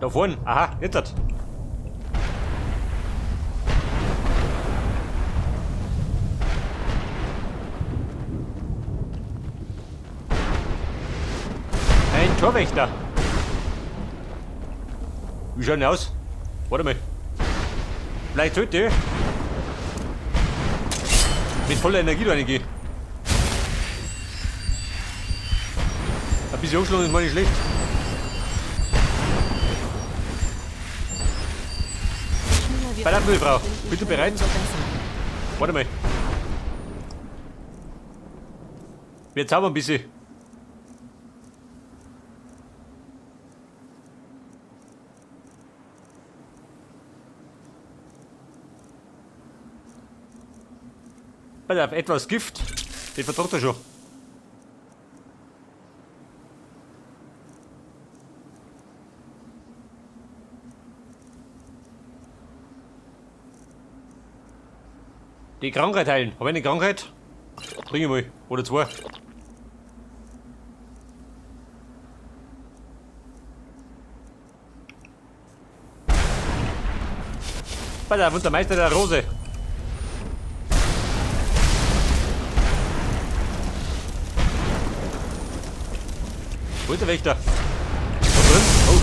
Da vorne. Aha, jetzt hat. Ein Torwächter. Wie schaut denn aus? Warte mal. Vielleicht sollte ich mit voller Energie da reingehen. Ein bisschen umschlagen ist mal nicht schlecht. Bei der Frau, bist du bereit? Warte mal. Wir zaubern ein bisschen. Pass auf, etwas Gift. Den vertragt er schon. Die Krankheit heilen. Habe ich eine Krankheit? Bring ich mal. Oder zwei. Pass auf, und der Meister der Rose. Wo ist der Wächter? Da drin? Oh.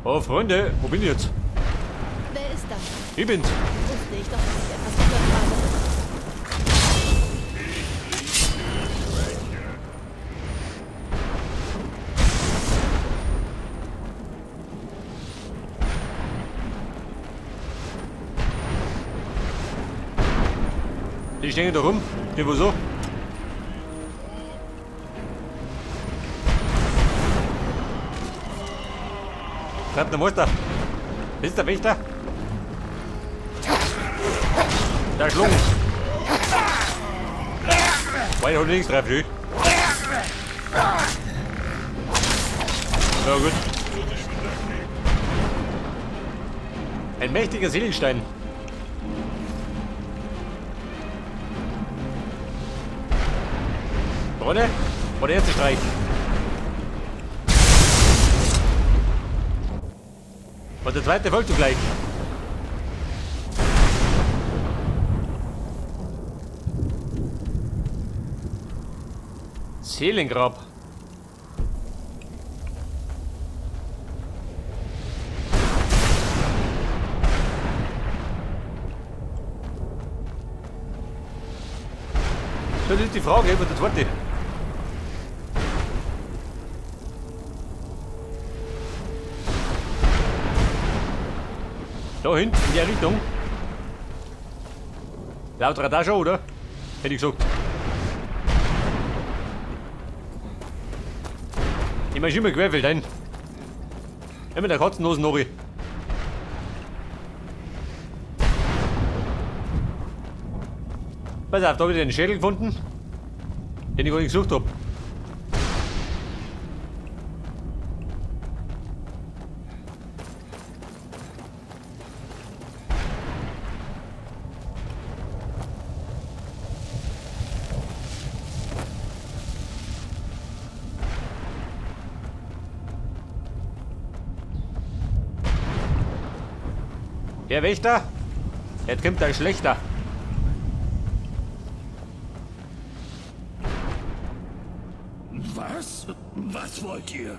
Oh, Freunde, wo bin ich jetzt? Wer ist da? Ich bin's. Wusste ich doch, dass ich etwas gehört habe. Die stehen da rum. Die wo so? Treibt der Meister. Das ist der Wächter. Da schlungen. Weil ich links treffen. Ja gut. Ein mächtiger Seelenstein. Freunde, war der erste Streich. Und der zweite folgt zugleich. Seelengrab. Das ist die Frage, was der zweite. Da hinten, in der Richtung. Laut Radar schon, oder? Hätte ich gesagt. Ich marschiere mal querfeld ein. Immer der Katzenhosen runter. Pass auf, da habe ich den Schädel gefunden, den ich gar nicht gesucht habe. Der Wächter, jetzt kommt ein Schlechter. Was? Was wollt ihr?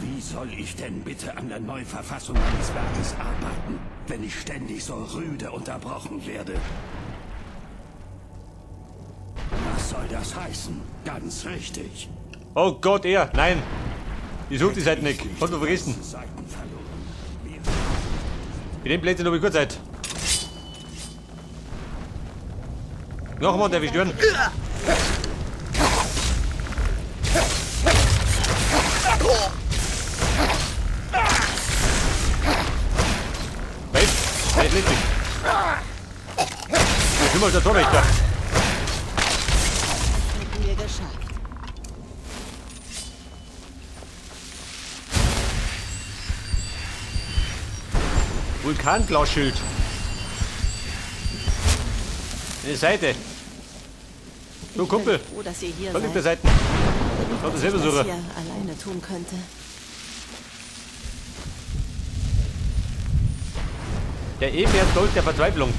Wie soll ich denn bitte an der Neuverfassung meines Werkes arbeiten, wenn ich ständig so rüde unterbrochen werde? Was soll das heißen? Ganz richtig. Oh Gott, er! Nein! Ich such die Seite nicht. Hab du vergessen. In dem Plätzchen habe ich kurz Zeit. Nochmal, darf ich stören? Wait, der ist richtig. Ich bin mal der Torwächter. Hätten wir geschafft. Vulkanglasschild. Eine Seite. So, Kumpel. Ich bin froh, dass ihr hier Da liegt der seid. Seiten. Nicht, Sollte dass selber ich das suchen. hier alleine tun könnte. Der Ebenerdolch der Verzweiflung.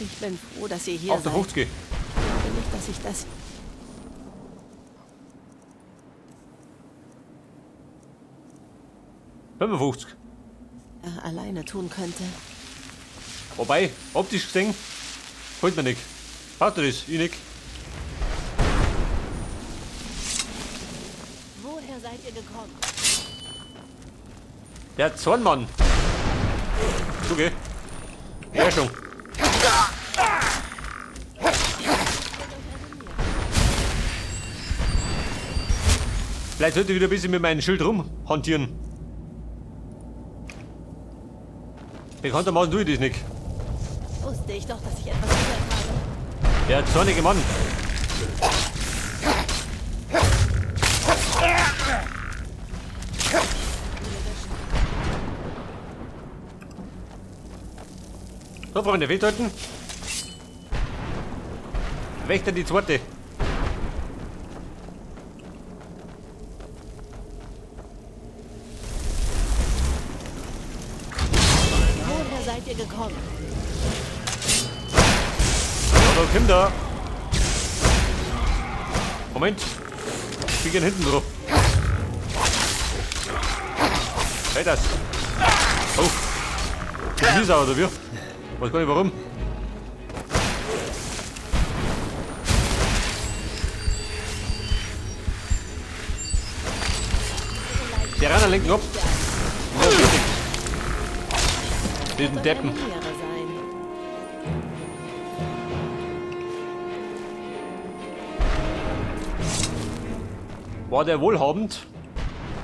Ich bin froh, dass ihr hier seid. 58. Ich glaube nicht, dass ich das 55. alleine tun könnte. Wobei, optisch gesehen, gefällt mir nicht. Passt dir das? Ich nicht. Woher seid ihr gekommen? Der Zornmann. Okay. Ja schon. Vielleicht sollte ich wieder ein bisschen mit meinem Schild rumhantieren. Bekanntermaßen tue ich das nicht. Wusste ich doch, dass ich etwas gehört habe. Der zornige Mann. So, Freunde, festhalten. Wächter die zweite. Woher seid ihr gekommen? Ja, da kommt er. Moment. Ich bin hinten drauf. Hey, das. Oh. Das ist oder wie? Weiß gar nicht warum. Die Renner lenken ab. Ja, richtig. Diesen Deppen. War der wohlhabend?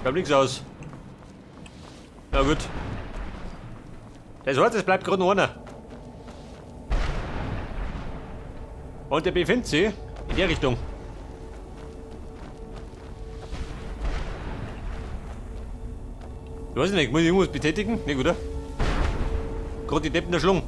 Bleibt nichts aus. Na gut. Das heißt, es bleibt gerade noch einer. Und der befindet sich in der Richtung. Ich weiß nicht, muss ich irgendwas betätigen? Nicht, oder? Gerade die Deppen der Schlung.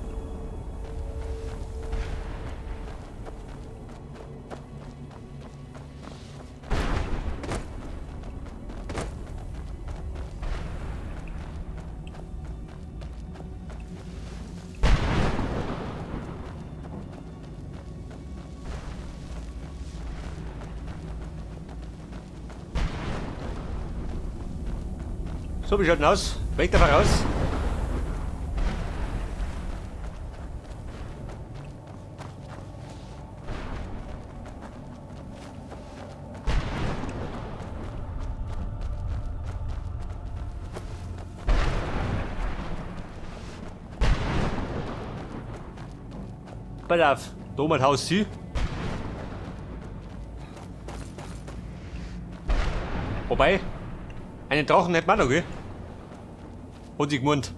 So, wie schaut denn aus? Weg da raus. Pass auf, da mal Haus sie. Wobei, einen Drachen hätten wir noch, gell? Hat sich gemeint.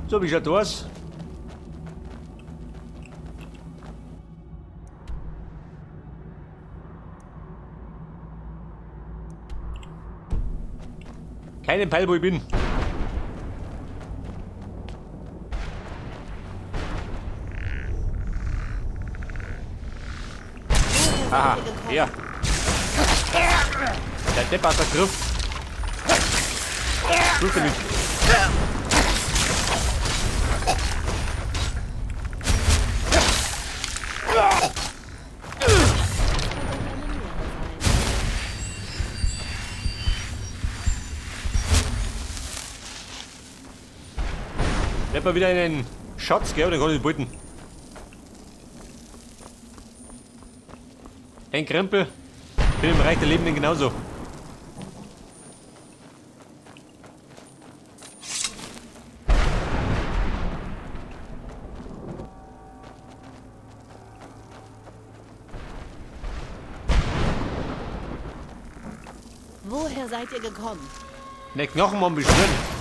So, wie schaut das aus? Keinen Peil, wo ich bin. Aha, ja. Der Depp hat der Griff. Schluss damit. Hätten wir wieder einen Schatz, gell? Dann kann ich beuten. Ein Krempel. Bin im Bereich der Lebenden genauso. Woher seid ihr gekommen? Ne Knochenmann beschwören.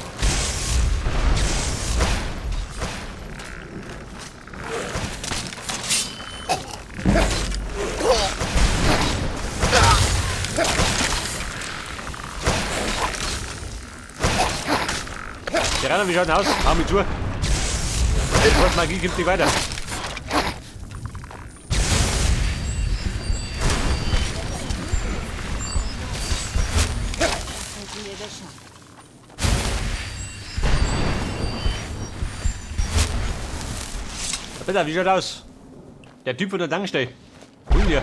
Der Rainer, wie schaut denn aus? Hau mich zu. Die Magie gibt nicht weiter. Bitte, wie schaut aus? Der Typ von der Tankstelle. Hol dir.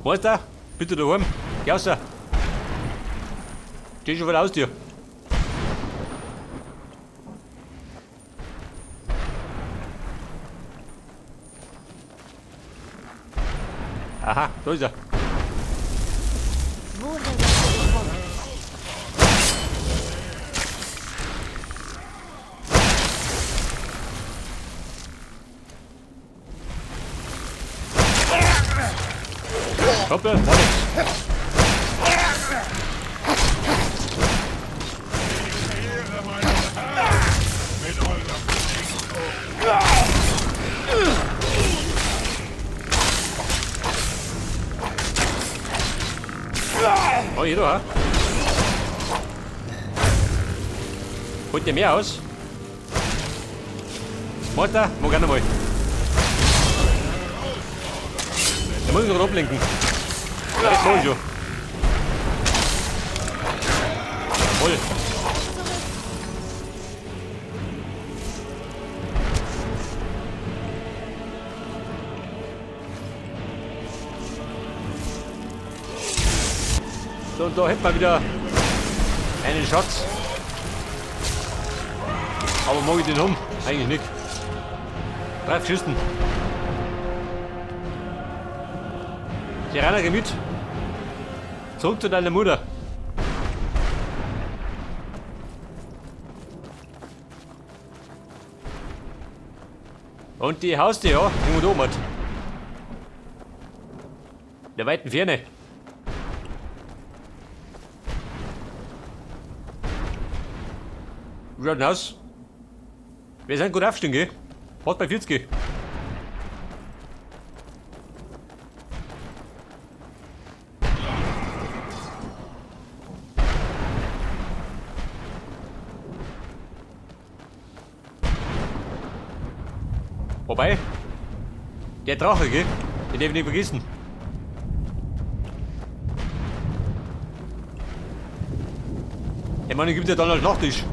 Meister, bitte daheim. Geh raus. Steh schon vor der Haustür. Aha, da ist er. Woher seid ihr gekommen? Hoppla, war nix. Oh, hier da. Holt ihr mehr aus? Martha, mach gerne mal. Da muss ich noch ablenken. Ja, das mach ich schon. Voll. So, und da hätten wir wieder einen Schatz. Aber mag ich den um? Eigentlich nicht. 3 Schüssen. Serana, geh mit. Zurück zu deiner Mutter. Und die Haustür, ja, irgendwo da oben hat. In der weiten Ferne. Wie schaut denn aus? Wir sind gut aufstehen, gell? Fast bei 40. Wobei, der Drache, gell? Den darf ich nicht vergessen. Ich meine, gibt ja dann als Nachtisch.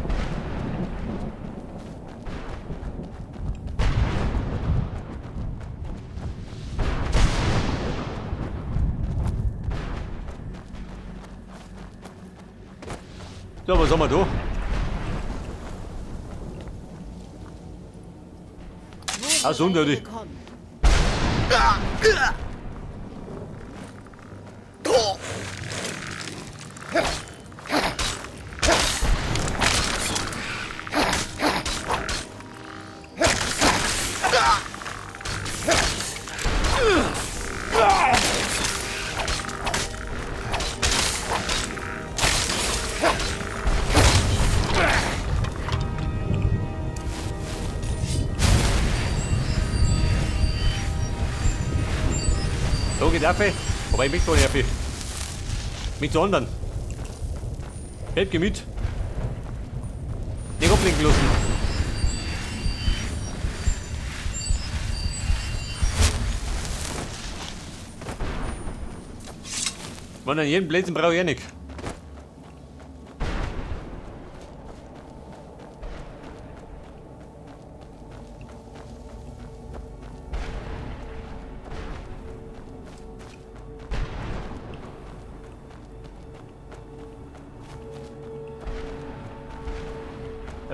So, was haben wir da? Woher Ach, so seid ihr unnötig. gekommen? Da geht auf, aber ich möchte gar nicht auf. Mit zu anderen. Help, geh mit. Nicht ablenken lassen. Wenn an jedem Blödsinn brauche ich eh nicht.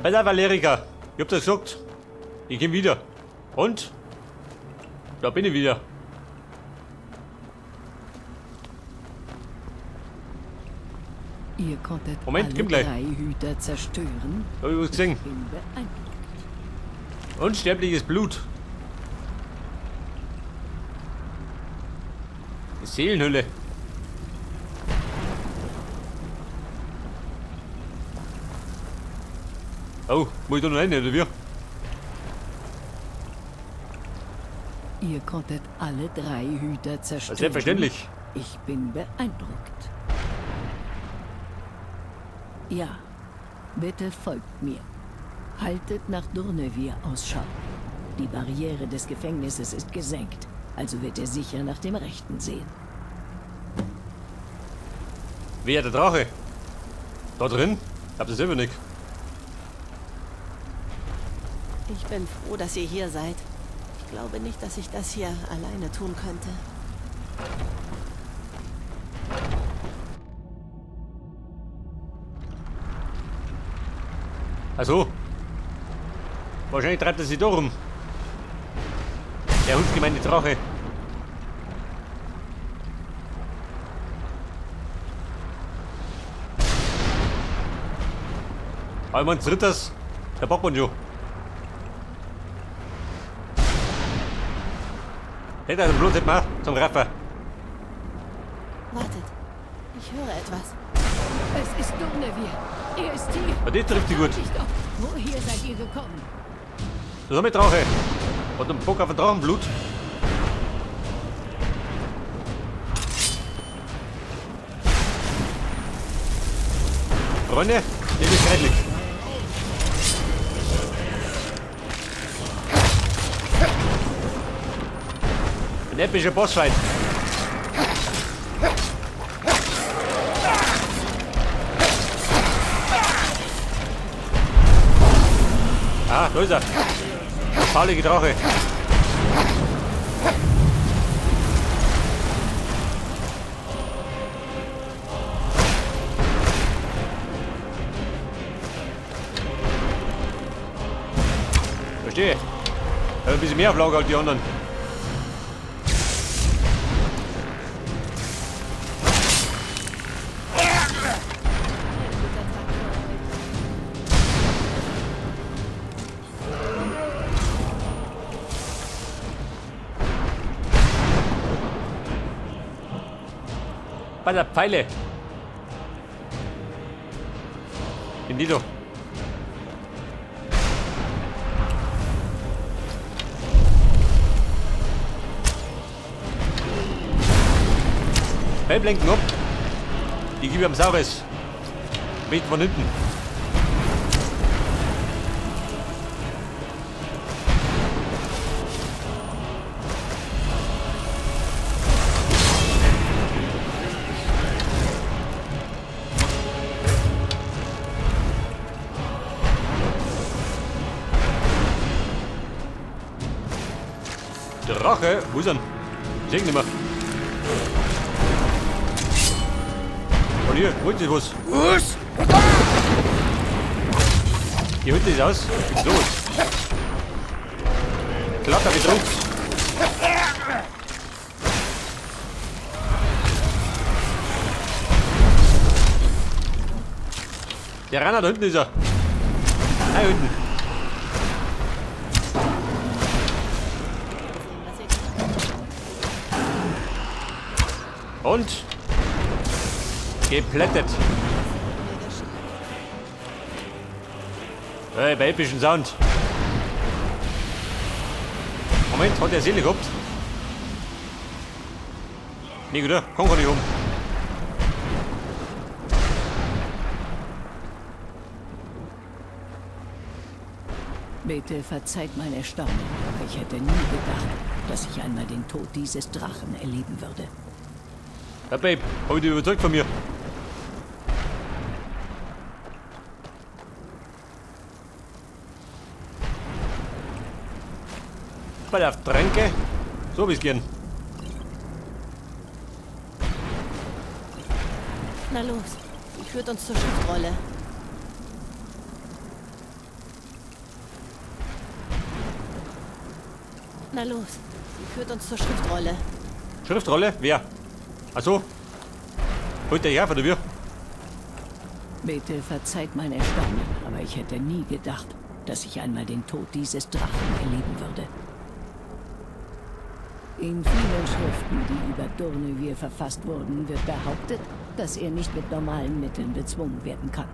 Bei der Valerica, ich hab das gesagt. Ich komm wieder. Und? Da bin ich wieder. Ihr konntet Moment, alle komm gleich. 3 Hüter zerstören. Hab ich was gesehen. Ich bin beeindruckt. Unsterbliches Blut. Die Seelenhülle. Oh, muss ich da noch rein, oder wie? Ihr konntet alle drei Hüter zerstören. Selbstverständlich. Ich bin beeindruckt. Ja, bitte folgt mir. Haltet nach Durnehviir Ausschau. Die Barriere des Gefängnisses ist gesenkt, also wird er sicher nach dem Rechten sehen. Wer, der Drache? Da drin? Ich hab das selber nicht. Ich bin froh, dass ihr hier seid. Ich glaube nicht, dass ich das hier alleine tun könnte. Also. Wahrscheinlich treibt er sich da rum. Der hundsgemeine Drache. Aber ich mein, drittes, der packt man schon. Hätte er den Blut nicht mehr zum Raffer. Wartet, ich höre etwas. Es ist Durnehviir. Er ist hier. Aber das trifft sie gut. Sag ich doch. Woher seid ihr gekommen? Das ist mit Drache. Hat einen Bock auf ein Drachenblut. Freunde, das ist schrecklich. Ein epischer Bossfight. Ah, da ist er. Der faulige Drache. Verstehe. Ich hab ein bisschen mehr auf Lager als die anderen. Bei der Pfeile. In die doch. Bellblenken ab. Die gebe ich am Saures. Mit von hinten. Drache, wo ist er? Ich seh ihn nicht mehr. Und hier, holt sich was. Was? Hier holt sich aus. Was ist los? Klatter wie Druck. Der Renner da hinten ist er. Da hinten. Und geplättet. Hey, bei epischen Sound. Moment, hat der Seele gehabt? Nee, gut, komm gar nicht um. Bitte verzeiht mein Erstaunen, aber ich hätte nie gedacht, dass ich einmal den Tod dieses Drachen erleben würde. Ja, Babe, hab ich dich überzeugt von mir? Bei der Tränke. So wie's gern. Na los, sie führt uns zur Schriftrolle. Na los, sie führt uns zur Schriftrolle. Schriftrolle? Wer? Ach so. Holt der her von der wir? Bitte verzeiht mein Erstaunen, aber ich hätte nie gedacht, dass ich einmal den Tod dieses Drachen erleben würde. In vielen Schriften, die über Durnehviir verfasst wurden, wird behauptet, dass er nicht mit normalen Mitteln bezwungen werden kann.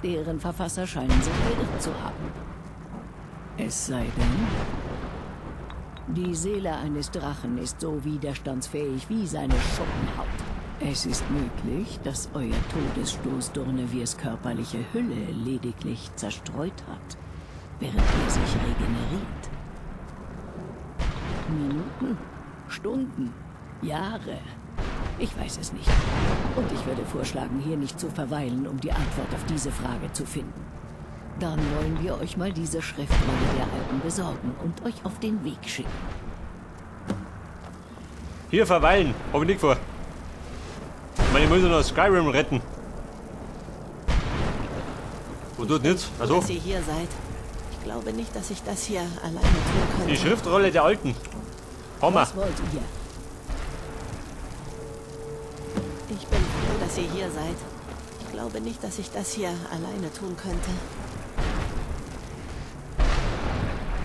Deren Verfasser scheinen sich geirrt zu haben. Es sei denn, die Seele eines Drachen ist so widerstandsfähig wie seine Schuppenhaut. Es ist möglich, dass euer Todesstoß Durnevirs körperliche Hülle lediglich zerstreut hat, während er sich regeneriert. Minuten, Stunden, Jahre. Ich weiß es nicht. Und ich würde vorschlagen, hier nicht zu verweilen, um die Antwort auf diese Frage zu finden. Dann wollen wir euch mal diese Schriftrolle der Alten besorgen und euch auf den Weg schicken. Hier verweilen, hab ich nicht vor. Ich meine, ich muss ja noch Skyrim retten. Wo tut nichts? Also. Dass ihr hier seid. Ich glaube nicht, dass ich das hier alleine tun könnte. Die Schriftrolle der Alten. Hammer. Was wollt ihr? Ich bin froh, dass ihr hier seid. Ich glaube nicht, dass ich das hier alleine tun könnte.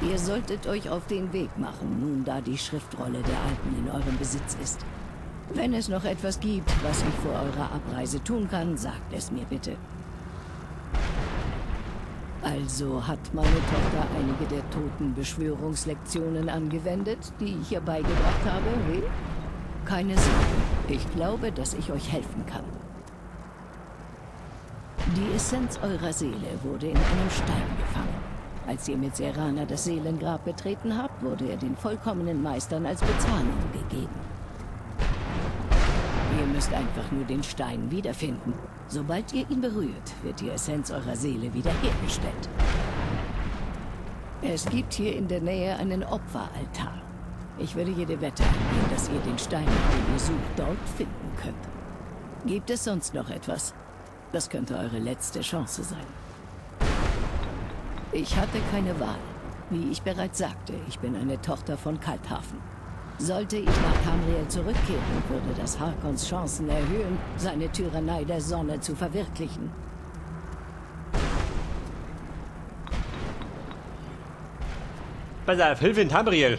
Ihr solltet euch auf den Weg machen, nun da die Schriftrolle der Alten in eurem Besitz ist. Wenn es noch etwas gibt, was ich vor eurer Abreise tun kann, sagt es mir bitte. Also hat meine Tochter einige der Totenbeschwörungslektionen angewendet, die ich ihr beigebracht habe, he? Keine Sorge, ich glaube, dass ich euch helfen kann. Die Essenz eurer Seele wurde in einem Stein gefangen. Als ihr mit Serana das Seelengrab betreten habt, wurde er den vollkommenen Meistern als Bezahlung gegeben. Ihr müsst einfach nur den Stein wiederfinden. Sobald ihr ihn berührt, wird die Essenz eurer Seele wiederhergestellt. Es gibt hier in der Nähe einen Opferaltar. Ich würde jede Wette eingehen, dass ihr den Stein, den ihr sucht, dort finden könnt. Gibt es sonst noch etwas? Das könnte eure letzte Chance sein. Ich hatte keine Wahl. Wie ich bereits sagte, ich bin eine Tochter von Kalthafen. Sollte ich nach Tamriel zurückkehren, würde das Harkons Chancen erhöhen, seine Tyrannei der Sonne zu verwirklichen. Pass auf, Hilfe in Tamriel!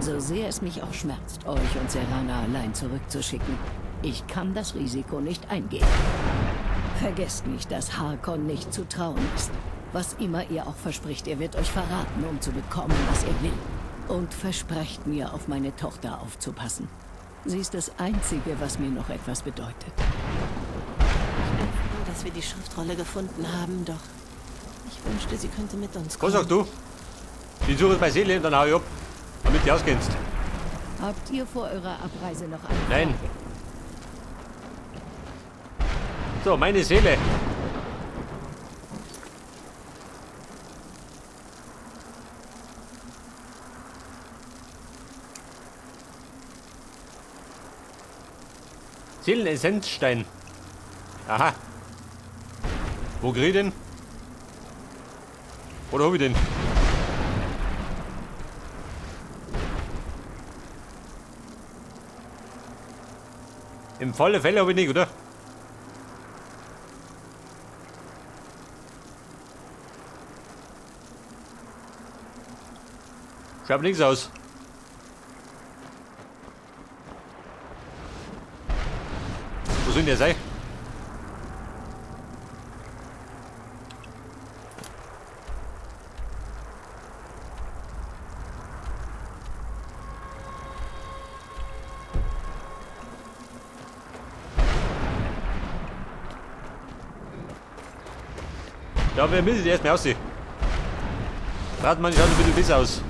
So sehr es mich auch schmerzt, euch und Serana allein zurückzuschicken, ich kann das Risiko nicht eingehen. Vergesst nicht, dass Harkon nicht zu trauen ist. Was immer ihr auch verspricht, er wird euch verraten, um zu bekommen, was er will. Und versprecht mir, auf meine Tochter aufzupassen. Sie ist das Einzige, was mir noch etwas bedeutet. Ich bin froh, dass wir die Schriftrolle gefunden haben, doch ich wünschte, sie könnte mit uns kommen. Was sagst du? Ich suche jetzt meine Seele und dann hau ich ab, damit du auskennst. Habt ihr vor eurer Abreise noch eine Nein. Frage? So, meine Seele. Seelenessenzstein. Aha. Wo krieg ich den? Oder hab ich den? Im Falle Fälle hab ich nicht, oder? Schaut nichts aus. Wo soll denn der sein? Ja, wir müssen erstmal aussehen. Warte mal, schaut ein bisschen besser aus.